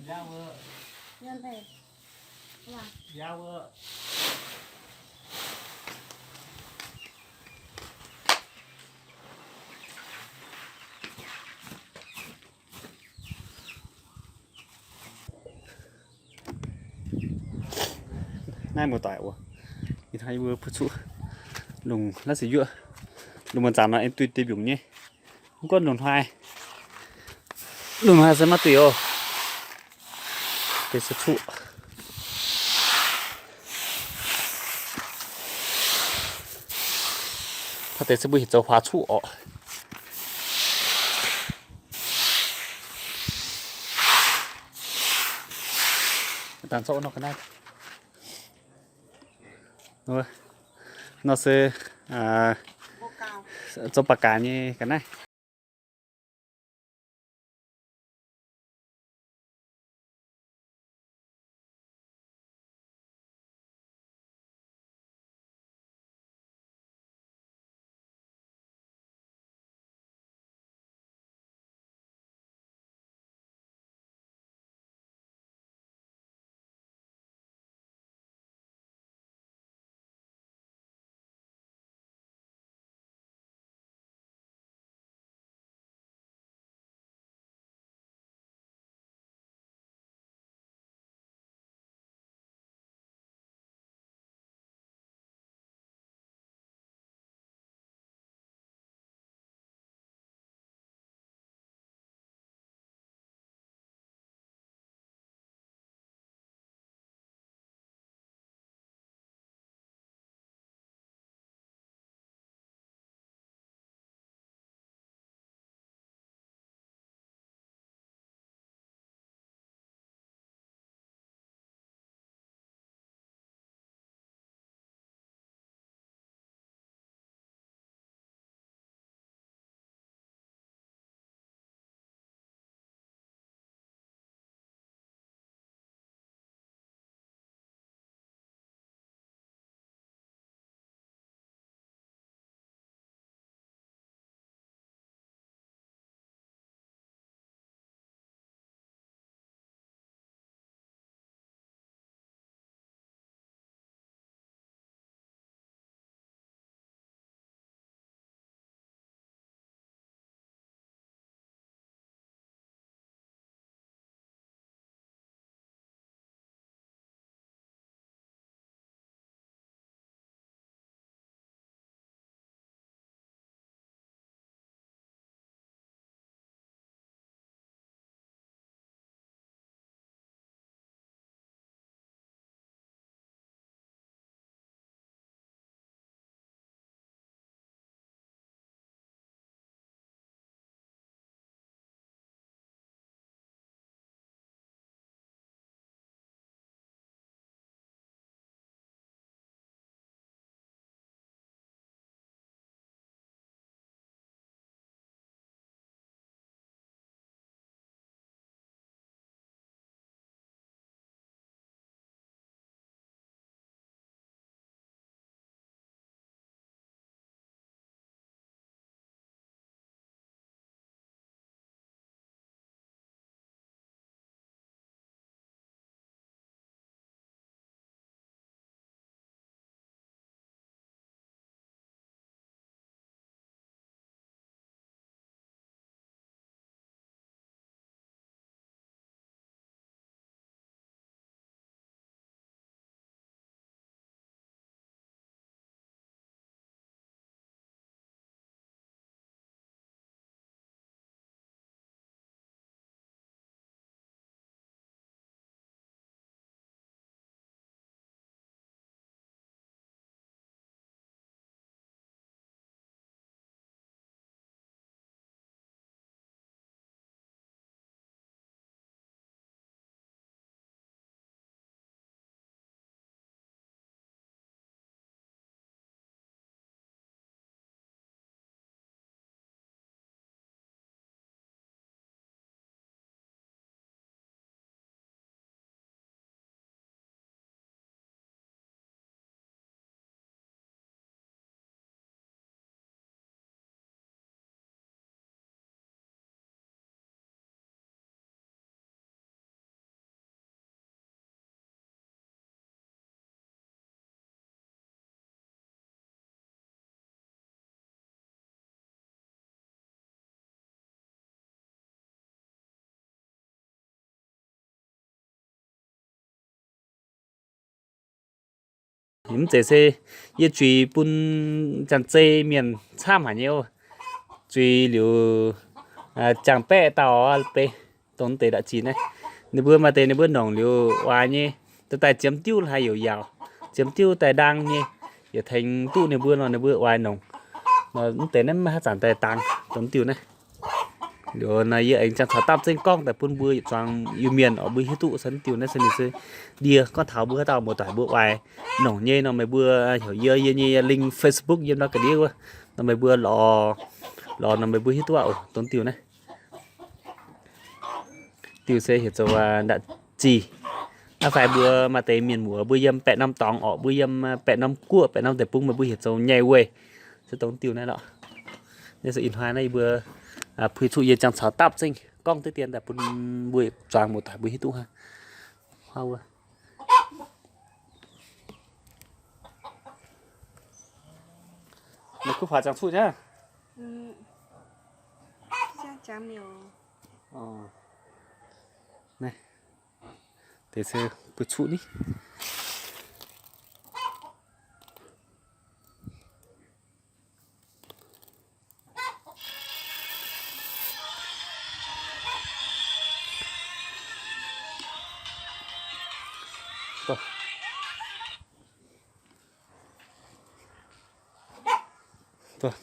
Naaiv muoz-doic oc, ih hnoi yie mbuo butv cuqv lungh laav se yuoqv, lungh muonz zanc nor aengx duih deix mbiungc nyei. Mv gunv lungh hnoi, lungh hnoi se maiv duih oc. Deix se cuqv. Taux deix se mbuo heuc zoux huaax cuqv orqc. Dangh zorqv nor ga'naaiv. Nor se zoux baac gaax nyei ga'naaiv. Mv zeiz se yie zuiz bun janx-zei mienh camv haic nyei oc. Zuiz liuz jangx-baeqv dauh beiv dongh deix ndau-zinh naaiv. Ninh mbuo maaih deix ninh mbuo nongc liuz oix nyei, daaih ziemx diuv haaix youc yaauc, ziemx diuv daaih ndaang nyei, yietc tengx duqv ninh mbuo nor ninh mbuo oix nongc. Mv deix naaiv maiv haaix zanc daaih dangx dongh diuh naaiv. Liuz nor yie aengx jangx caux dapv zengv gorngv daaih bun mbuo yietc zuangx Iu-Mienh oc, mbuo hiuv duqv se diuh naaiv se ninh se ndie. Gorngv taux mbuo haaix dauh muoz-doic mbuo oix nongc nyei nor meih mbuo heuc yie, yie nyei link Facebook yiem ndau ga'ndiev wuov, nor meih mbuo lorz, lorz nor meih mbuo hiuv duqv oc dongh diuh naaiv. Diuh se heuc zoux ndau-zinh. Hnangv fai mbuo maaih deix mienh muoz mbuo yiem baeqc norm dorngx orqc, mbuo yiem baeqc norm guoqv, baeqc norm deic-bung, meih mbuo heuc zoux nyei weih. Se dongh diuh naaiv lorqc. Naaiv se ih hnoi naaiv yie mbuo puix cuqv yie jangx caux dapv zengv gorngv deix dien daaih bun mbuo zuangx muoz-doic mbuo hiuv duqv hnangv. Meih kuv faaux jangx cuqv nyei. Naaiv deix se puix cuqv ni.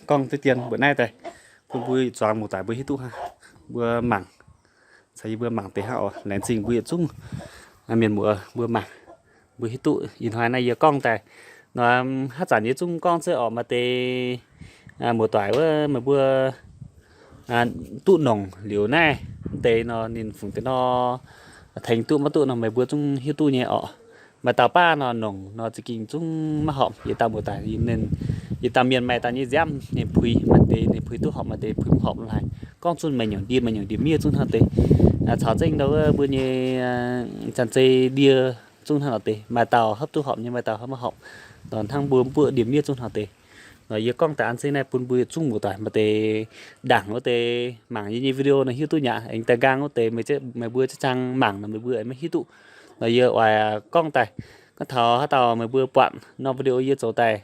Gorngv deix dien mbuo naaiv daaih bun mbuo zuangx muoz-doic mbuo hiuv duqv hnangv. Mbuo mangc, caux yie mbuo mangc deix hnangv oc. Laengz zingh mbuo yietc zungv mienh muoz mbuo mangc, mbuo hiuv duqv. Ih hnoi naaiv yie gorngv daaih nor, haaix zanc yie zungv gorngv se orqc maaih deix muoz-doic wuov meih mbuo duqv nongc liuz naaiv deix nor ninh fungc deix nor, tengx duqv maiv duqv nor meih mbuo zungv hiuv duqv nyei orqc. Maaih dauh baav nor nongc nor za'gengh zungv maiv horpc. Yietc dauh muoz-doic, yietc dauh mienh maaih dauh nyei nziaamv ninh puix, maaih deix ninh puix duqv horpc, maaih deix puix mv horpc laaix. Gorngv zunh meih nyungc ndie, meih nyungc ndie-miev zungv hnangv deix. Caux zengv ndau wuov mbuo nyei janx-zei ndie zungv hnangv nor deix, maaih dauh hopv duqv horpc nyei, maaih dauh hopv maiv horpc. Nor hnangv mbuo mbuo ndie-miev zungv hnangv deix. Nor yie gorngv daaih an zengv naaiv bun mbuo yietc zungv muoz-doic maaih deix ndaangc wuov deix mangc yie nyei video nor hiuv duqv nyei aqv. Aengx daaih nqaang wuov deix meih mbuo ziex zaang mangc nor meih mbuo aengx maiv hiuv duqv. Nor yie oix gorngv daaih, gorngv taux haaix dauh meih mbuo buatc norm video yie zoux daaih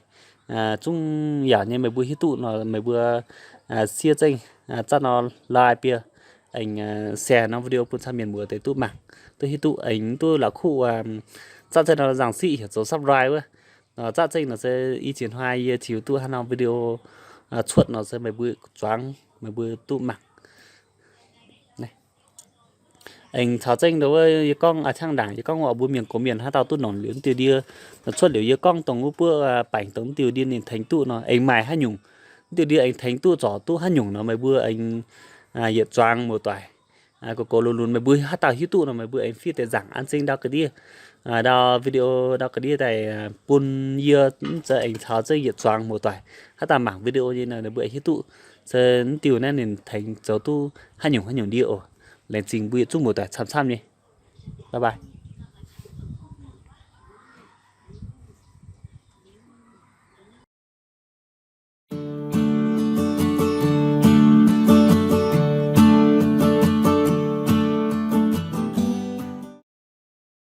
zungv yaauc nyei meih mbuo hiuv duqv nor meih mbuo siev zengv zatv nor like bie, aengx share norm video bun camv mienh muoz deix duqv mangc, duqv hiuv duqv, aengx duqv la'kuqv zatv zengv nor nzangc siqv heuc zoux subscribe wuov. Nor zatv zengv nor se i ziex hnoi yie ziux duqv haaix norm video cuotv nor se meih mbuo zuangx meih mbuo duqv mangc. Aengx caux zengv ndau wuov yie gorngv a'ciangv ndaangc yie gorngv oc, mbuo mienh gox mienh haaix dauh duqv nongc liuz diuh ndie cuotv liuz yie gorngv dongh wuov buoqv baengc dongh diuh ndie ninh tengx duqv nor aengx maaih haaix nyungc, diuh ndie aengx tengx duqv zorc duqv haaix nyungc nor meih mbuo aengx yietc zuangx muoz-doic gox gox lunx lunx meih mbuo haaix dauh hiuv duqv nor meih mbuo aengx fiev deix nzaangc an zengv ndau ga'ndiev, ndau video ndau ga'ndiev daaih bun yie mv zeiz aengx caux zengv yietc zuangx muoz-doic haaix dauh mangc video nyei nor ninh mbuo aengx hiuv duqv se mv diuh naaiv ninh tengx zoux duqv haaix nyungc haaix nyungc ndie oc. Laengz zingh mbuo yietc zungv muoz-doic camv-camv nyei. Bye bye.